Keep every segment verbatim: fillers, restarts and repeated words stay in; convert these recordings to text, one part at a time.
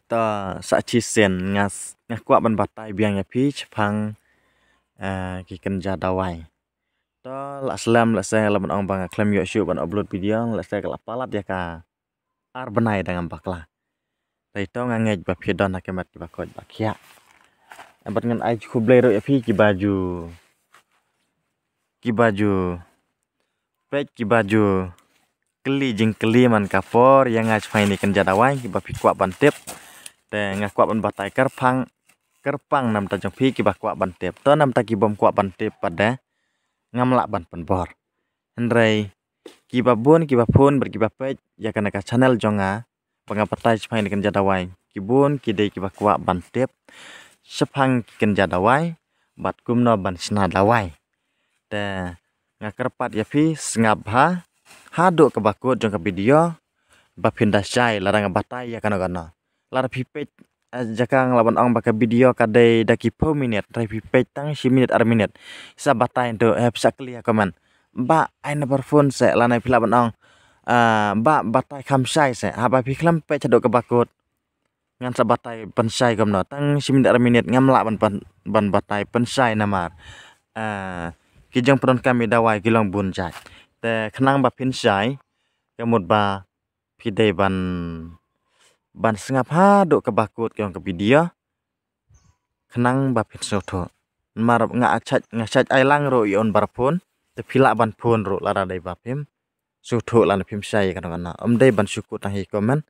To, sa shisien nga s-, nga kwah ban batai biang ïa phi shaphang, eh, ki kynja dawai. To, la slem, la slem, la ban ong ba nga khlem ïoh shuh ban upload video, la slem ka la palat ïa ka ar bnai da ngam bakla. Te to nga ngeit ba phi don ha ka met kiba koit ba khiah. Bad ngan ai khublei ruh ïa phi kiba ju, kiba ju peit, kiba ju kylli jingkylli man ka por ïa nga shaphang ine i kynja dawai kiba phi kwah ban tip. Te nga kwah ban batai kyrpang, kyrpang namar jong phi kiba kwah ban tip. To namar ki bym kwah ban tip pat de, ngam lah ban pynbor. Hynrei kiba bun, kiba phone bad kiba peit ïa kane ka channel jong nga ba nga batai shaphang ine i kynja dawai, ki bun ki dei kiba kwah ban tip shaphang ki kynja dawai bad kumno ban shna dawai. Te nga kyrpad ïa phi, sngap bha haduh kaba kut jong ka video ba phin da shai lada nga batai ïa kano kano. Lada phi peit, eh, jaka nga la ban ong ba ka video ka dei da ki phew minit, hynrei phi peit tang shi minit ar minit. Sa batai ntu, eh, phi sa kylli ha comment, "Bah, ai number phone seh," lane phi lah ban ong, ah, "Bah, batai kham shai seh." Haba phi khlem peit haduh kaba kut, ngan sa batai pynshai kumno. Tang shi minit ar minit ngam lah ban, ban, ban batai pynshai namar, eh, ki jingpyndonkam ïa dawai ki long bun jait. Te khnang ba phin shai, ka mut ba phi dei ban, ban sngap haduh kaba kut jong ka video khnang ba phin sngewthuh. Namar nga shait, nga shait ai lang ruh ïa u number phone, te phi lah ban phone ruh lada dei ba phim sngewthuh lane phim shai ïa kano kano. Ym dei ban shu kut tang ha ki comment.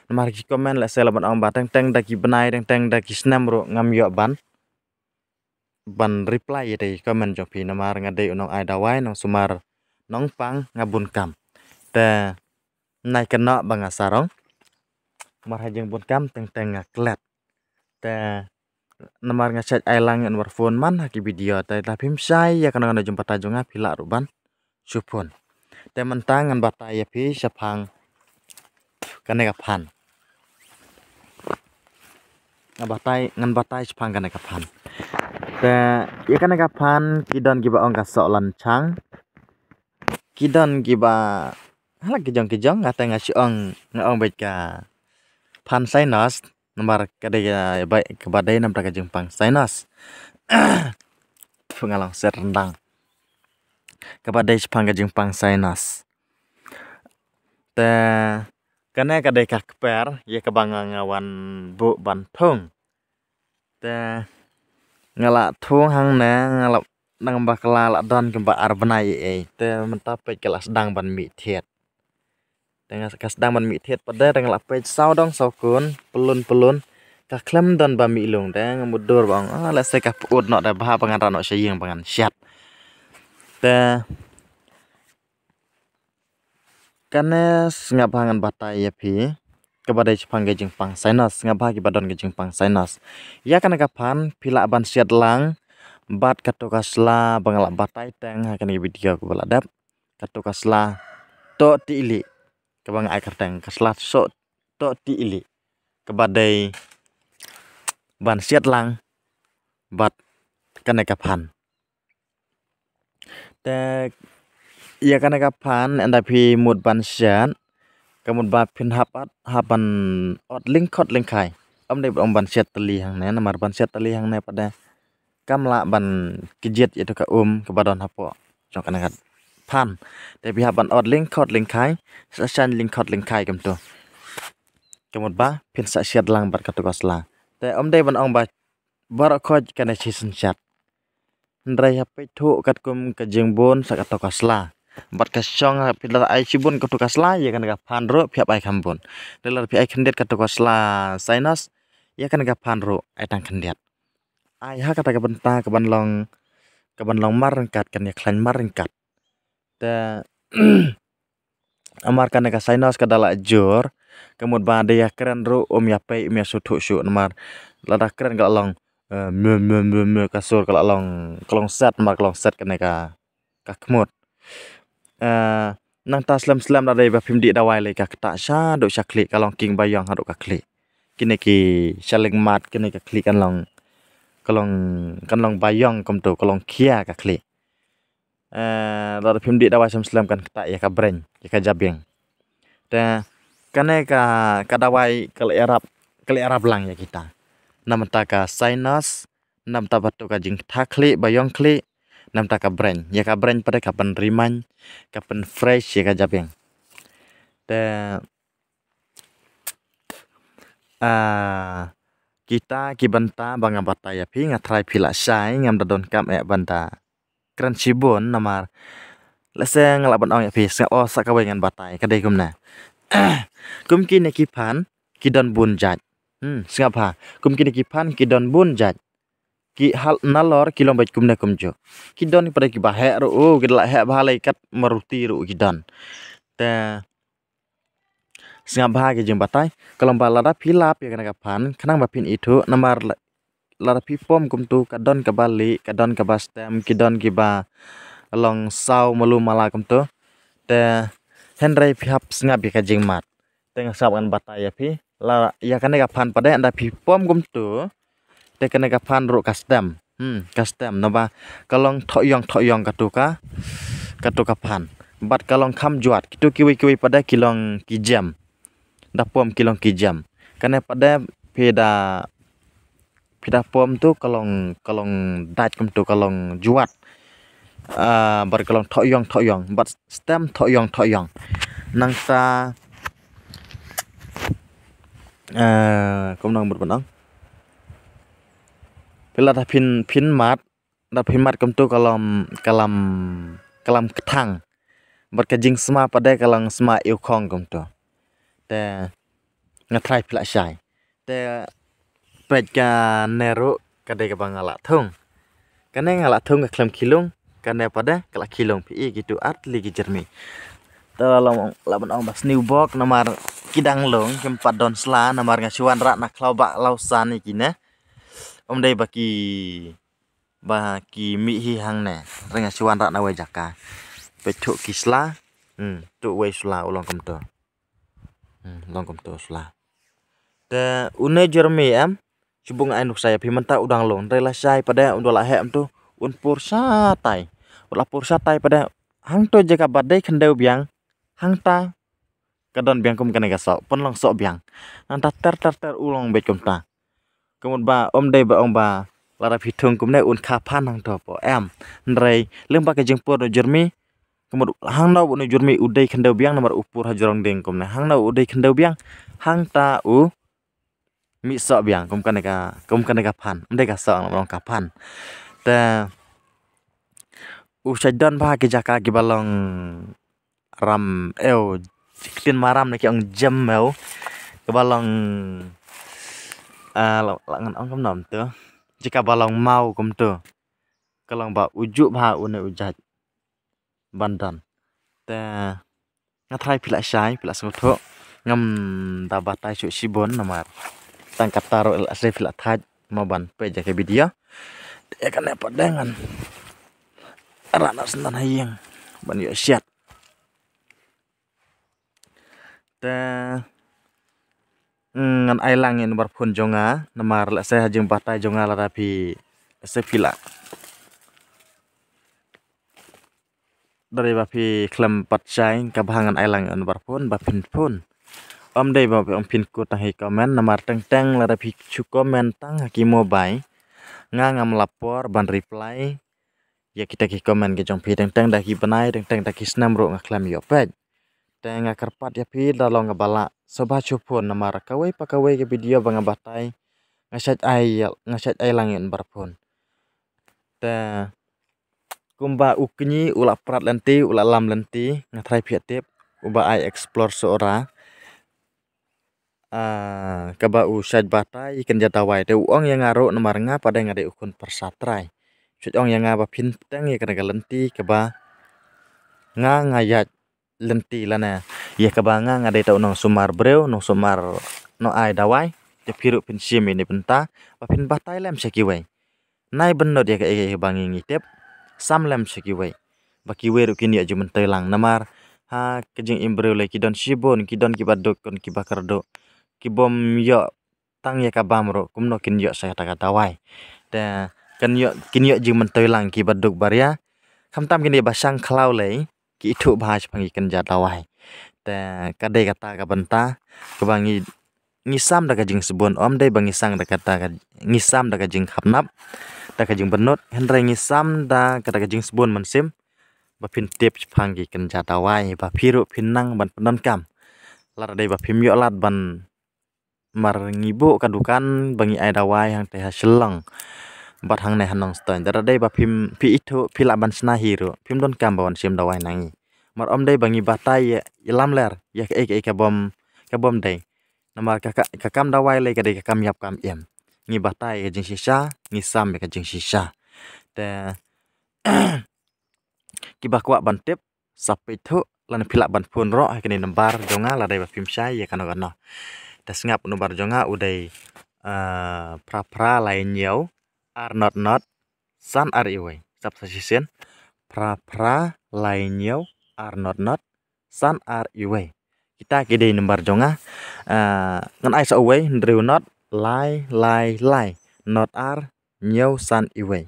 Namar ki comment lehse la ban ong ba teng teng da ki bnai, teng teng da ki snem ruh ngam ïoh ban, ban reply ïa ki comment jong phi namar nga dei u nongai dawai, nongsumar nongpang, nga bun kam. Te nai kynnoh ba nga sarong, mar ha jingbun kam teng teng nga klet. Te namar nga shait ai lang ïa u number phone man ha ki video, te lada phim shai ïa kano kano jingbatai jong nga phi lah ruh ban shu phone. Te mynta ngan batai ïa phi shaphang kane ka phan. Ngan batai, ngan batai shaphang kane ka phan. Te ïa kane ka phan ki don kiba ong ka sohlan chang. Ki don kiba, hala ki jong ki jong, nga te nga shu ong, nga ong beit ka phan sinus. Namar ka dei ka, ba, kaba dei namar ka jingpang sinus. Phi nga long set rendang. Kaba dei shaphang ka jingpang sinus. Te kane ka dei ka kper ïa kaba nga, nga wan buh ban thung. Te nga la thung hangne, nga la, nang bakla la don kumba ar bnai ei ei. Te mynta peit ka la sdang ban mih thied. Te nga, ka sdang ban mih thied pat de, te nga la peit saw dong saw kun, pylun pylun. Ka khlem don ba mih lung, te nga mutdur ba ong, ah, lehse ka pyut noh de, bha ba ngan rah noh sha ïing ba ngan shet. Te kane sngap bha ngan batai ïa phi kaba dei shaphang ka jingpang sinus, sngap bha kiba don ka jingpang sinus. Ïa kane ka phan phi lah ban shet lang bad kato ka sla ba nga la batai teng ha kane ka video kaba la dep. Kato ka sla Toh Tih Lieh, kaba nga ai kyrteng ka sla Toh Tih Lieh, kaba dei ban shet lang bad kane ka phan. Te ïa kane ka phan ynda phi mut ban shet, ka mut ba phin hap, hap ban ot lyngkhot lyngkhai. Ym dei ban ong ban shet tylli hangne, namar ban shet tylli hangne pat de kam lah ban kjit ïa tu ka um kaba don hapoh jong kane ka phan. Te phi hap ban ot lyngkhot lyngkhai, sa shaiñ lyngkhot lyngkhai kumtu. Ka mut ba phin sa shet lang bad katu ka sla. Te ym dei ban ong ba baroh khoit kane shisien shet. Hynrei ha peit thuh katkum ka jingbun sa katu ka sla. Bad ka shong ha phi lada ai shibun katu ka sla, ïa kane ka phan ruh phi hap ai kham bun. Te lada phi ai khyndiat katu ka sla sinus, ïa kane ka phan ruh ai tang khyndiat. Ai ha kata ka bynta ka ban long, ka ban long mar ryngkat, kan ïa khlaiñ mar ryngkat. Te namar kane ka sinus ka da la jur, ka mut ba da ïa kren ruh um ïa pei, um ïa sngewthuh shuh namar lada kren ka la long, eh, me, me, me, me, ka sur ka la long, ka long set, namar ka long set kane ka, ka khmut. Eh, nangta slem slem da dei ba phim dih dawai lei ka ktah shaduh sha khlieh, ka long king ba ïong haduh ka khlieh. Kine ki shaleng mat, kine ka khlieh kan long, ka long, kan long ba ïong kumtu, ka long khia ka khlieh. Eh, lada phim dih dawai slem slem kan ktah ïa ka breiñ, ïa ka jabieng. Te kane ka, ka dawai ka la ïarap ka leh rap lang ïa kita. Namar ka sinus, namar ba tu ka jingtha khlieh ba ïong khlieh, namar ka brain. Ïa ka brain pat ka pynrimain, ka pynfresh ïa ka jabieng. Te ah, kita ki bynta ba nga batai ïa phi, nga tharai phi la shai, ngam da donkam eh ban da kren shibun namar lehse nga lah ban ong ïa phi, sngap, oh, sa kawei ngan batai, ka dei kumne. Kum kine ki phan ki don bun jait. Hmm, sngap ha. Kum kine ki phan ki don bun jait. Ki hal nalor ki long beit kumne kumjuh. Ki don pat kiba heh ruh, oh, ki da la heh bha lei kat maruti ruh ki don. Te sngap bha ki jingbatai. Ka long ba lada phi lap ïa kane ka phan, khnang ba phin ithuh, namar la-, lada phi pom kumtu, ka don kaba lieh, ka don kaba stem, ki don kiba long saw malu mala kumtu. Te hynrei phi hap sngap ïa ka jingmut. Te nga sngap ngan batai ïa phi. La ïa kane ka phan pat, ynda phi pom kumtu, te kane ka phan ruh ka stem. Hmm, ka stem naba ka long thoh ïong thoh ïong katu ka, katu ka phan. Bad ka long kham juat. Kitu kiwei kiwei pat ki long ki jem. Da pom ki long ki jem. Kane pat phi da, phi da pom tu ka long, ka long dait kumtu, ka long juat. Ah, bad ka long thoh ïong thoh ïong. Bad stem thoh ïong thoh ïong. Nangta, ah, kumno ngan mut ban ong. Phi lada phin, phin mad, lada phin mad kumtu ka long, ka long, ka long kthang. Bad ka jingsma pat ka long sma ïewkhong kumtu. Te nga tharai phi la shai. Te peit kane ruh ka dei kaba nga la thung. Kane nga la thung ka khlem khih lung, kane pat ka la khih lung, phi i kitu ar tylli ki jyrmi. Te la long, lah ban ong ba sniew bok namar ki dang lung, kim pat don sla namar nga shu wanrah na khlaw ba khlaw san ïa kine. Ym dei ba ki, ba ki mih hi hangne. Hynrei nga shu wanrah na wei jaka. Peit, thuh ki sla. Hmm, thuh wei sla u long kumtu. Hmm, long kumtu sla. Te une u jyrmi em, shu bun ai nuksa ïa phi, mynta u dang lung, hynrei lashai pat un da la heh kumtu, un pur shatai. Un la pur shatai pat, hangto jaka ba dei khyndew biang, hangta ka don biang kum kane ka soh, pynlong soh biang. Nangta ter ter ter u long beit kumta. Ka mut ba ym dei ba ong ba lada phi thung kumne un kha phan hangto pat, em. Hynrei lyngba ka jingpur une u jyrmi, ka mut hangno une u jyrmi u dei khyndew biang namar u pur ha jrong dieng kumne. Hangno u dei khyndew biang, hangta u mih soh biang, kum kane ka, kum kane ka phan. Ym dei ka soh, long ka phan. Te u shait don bha ki jaka kiba long ram, ew, ktien maram ne ki ong jem, ew, kaba long, ah, la, la ngan ong kumno tu, jaka ba long maw kumtu. Ka long ba u juh bha une u jait ban don. Te nga tharai phi la shai, phi la sngewthuh. Ngam da batai shuh shibun namar tang kata ruh la shai, phi la thait mo ban peit ïa ka video. Te kane pat ngan rah na syndan ha ïing ban ïoh shet. Te, mm, ngan ai lang ïa u number phone jong nga namar lehse ha jingbatai jong nga lada phi, lehse phi la, da dei ba phi khlem pat shai, kaba ngan ai lang ïa u number phone ba phin phone. Ym dei ba phi ong phin kut tang ha ki comment namar teng teng lada phi shu comment tang ha ki mobile, nga ngam la por ban reply ïa kita ki comment ki jong phi. Teng teng da ki bnai, teng teng da ki snem ruh nga khlem ïoh peit. Te nga kyrpad ïa phi, da long kaba lah, sngewbha shu phone namar kawei pa kawei ka video ba nga batai, nga shait ai, nga shait ai lang ïa u number phone. Te kumba u kñi u la prat lynti, u la lam lynti, nga tharai phi ïa tip, uba ai Explore Sohra. Ah, kaba u shait batai ïa kane ka dawai, te u ong ïa nga ruh namar nga pat nga dei u khun pyrsa trai. U shait ong ïa nga ba phin pteng ïa kane ka lynti kaba nga, nga ïaid lynti lane ïa kaba nga, nga dei tang u nongsumar briew, nongsumar, nongai dawai. Te phi ruh phin shim ïa kane ka bynta ba phin batai lem sha kiwei. Nai bynnud ïa kaei kaei ba ngi ngi tip, sam lem sha kiwei. Ba kiwei ruh kin ïoh jingmyntoi lang namar ha ka jingim briew lei ki don shibun, ki don kiba duk, ki don kiba kyrduh. Ki bym ïoh tang ïa ka bam ruh, kumno kin ïoh sha kata ka dawai. Te kin ïoh, kin ïoh jingmyntoi lang kiba duk baria. Khamtam kine ba shang khlaw lei ki ithuh bha shaphang ïa kane ka dawai. Te ka dei kata ka bynta kaba ngi ngi sam da ka jingsbun, ym dei ba ngi sam da ka, da ka, ngi sam da ka jingkhapnap, da ka jingbynnud, hynrei ngi sam da ka, da ka jingsbun mynsiem, ba phin tip shaphang ki kynja dawai, ba phi ruh phin nang ban pyndonkam. Lada dei ba phim ïoh lad ban, mar ngi buh ka dukan ba ngi ai dawai hangtei ha Shillong bad hangne ha Nongstoiñ. Lada dei ba phim, phi ithuh, phi lah ban shna hi ruh, phim donkam ba wan shim dawai na ngi. Mar ym dei ba ngi batai ïa, ïalam ler ïa kaei kaei ka bym, ka bym dei. Namar ka, ka, ka kam dawai lei ka dei ka kam ïap kam im. Ngi batai ïa ka jingshisha, ngi sam ïa ka jingshisha. Te kiba kwah ban tip, sa peit thuh, lane phi lah ban phone ruh ha kane number jong nga lada dei ba phim shai ïa kano kano. Te sngap, number jong nga u dei, ah, phra phra lai hynñiew ar not not san ar iwei. Sap sa shisien. Phra phra lai hynñiew ar not not san ar iwei. Kita ki dei number jong nga. Ah, ngan ai sa uwei, hynriew not lai lai lai not ar hynñiew san iwei.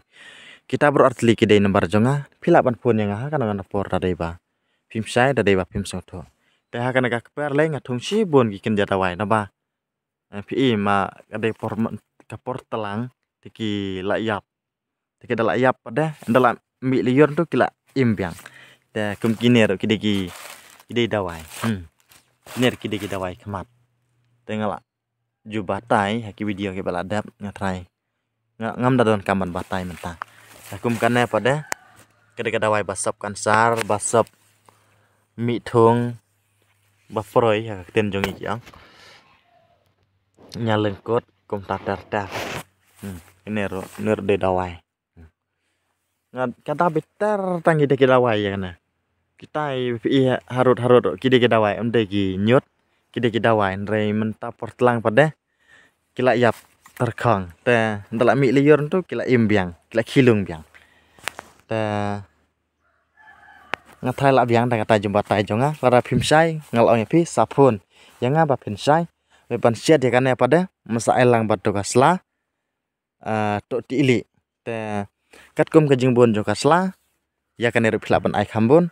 Kita baroh artylli ki dei number jong nga. Phi lah ban phone ïa nga ha kano kano por lada dei ba phim shai, lada dei ba phim sngewthuh. Te ha kane ka kper lei nga thung shibun ki kynja dawai naba, eh, phi i ma ka dei por, ka por tlang te ki la ïap. Te ki da la ïap pat de, da la mih lyiur tu ki la im biang. Te kum kine ruh ki dei ki, ki dei dawai. Hmm. Kine ruh ki dei ki dawai khmat. Te nga la ju batai ha ki video kiba la dep, nga trai. Nga, ngam da donkam ban batai mynta. Te kum kane pat de, ka dei ka dawai ba sop kansar, ba sop mih thung, ba proi ha ka ktien jong ngi ki ong. Ñiah lyngkut kumta ter ter. Hmm, kine ruh, kine ruh dei dawai. Nga kata biter tang ki dei ki dawai ïa kane. Kita i phi i harud harud ruh ki dei ki dawai, ym dei ki ñiut, ki dei ki dawai, hynrei mynta por tlang pat de ki la ïap tyrkhong. Te da la mih lyiur tu ki la im biang, ki la khilung biang. Te nga tharai la biang da kata jingbatai jong nga, lada phim shai nga la ong ïa phi sa phone ïa nga ba phin shai. Ban shet ïa kane pat de, mynta sa ai lang bad tu ka sla, ah, tu tylli. Te katkum ka jingbun jong ka sla, ïa kane ruh phi lah ban ai kham bun.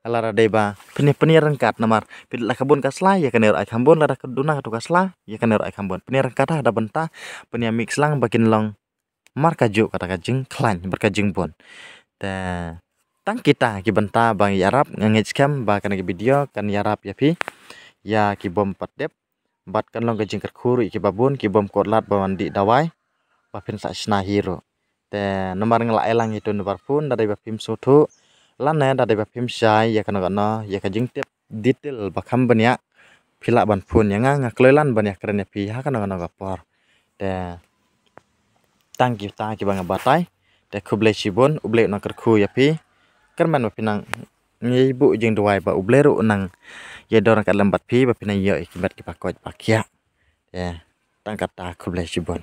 Lada dei ba phin, phin ïa ryngkat namar phi lah ka bun ka sla, ïa kane ruh ai kham bun, lada ka duna tu ka sla, ïa kane ruh ai kham bun. Phin ïa ryngkat ha da bynta, phin ïa mix lang ba kin long mar ka juk kata ka jingkhlaiñ bad ka jingbun. Te tang kita ki bynta ba ngi ïarap, nga ngeit skhem ba kane ka video kan ïarap ïa phi, ïa ki bym pat dep, bad kan long ka jingkyrkhu ruh ïa kiba bun, ki bym kut lad ban wan dih dawai ba phin sa shna hi ruh. Te namar nga la ai lang ïa tu number phone, da dei ba phim sngewthuh lane da dei ba phim shai ïa kano kano ïa ka jingtip detail ba kham bniah, phi lah ban phone ïa nga, nga kloi lan ban ïa kren ïa phi ha kano kano ka por. Te tang kita kiba nga batai. Te khublei shibun, U Blei u nang kyrkhu ïa phi. Kyrmen ba phi nang ngi buh jingduwai ba U Blei ruh u nang ïa dor ryngkat lem bad phi, ba phi nang ïoh ïa ki met kiba koit ba khiah. Te tang kata, khublei shibun.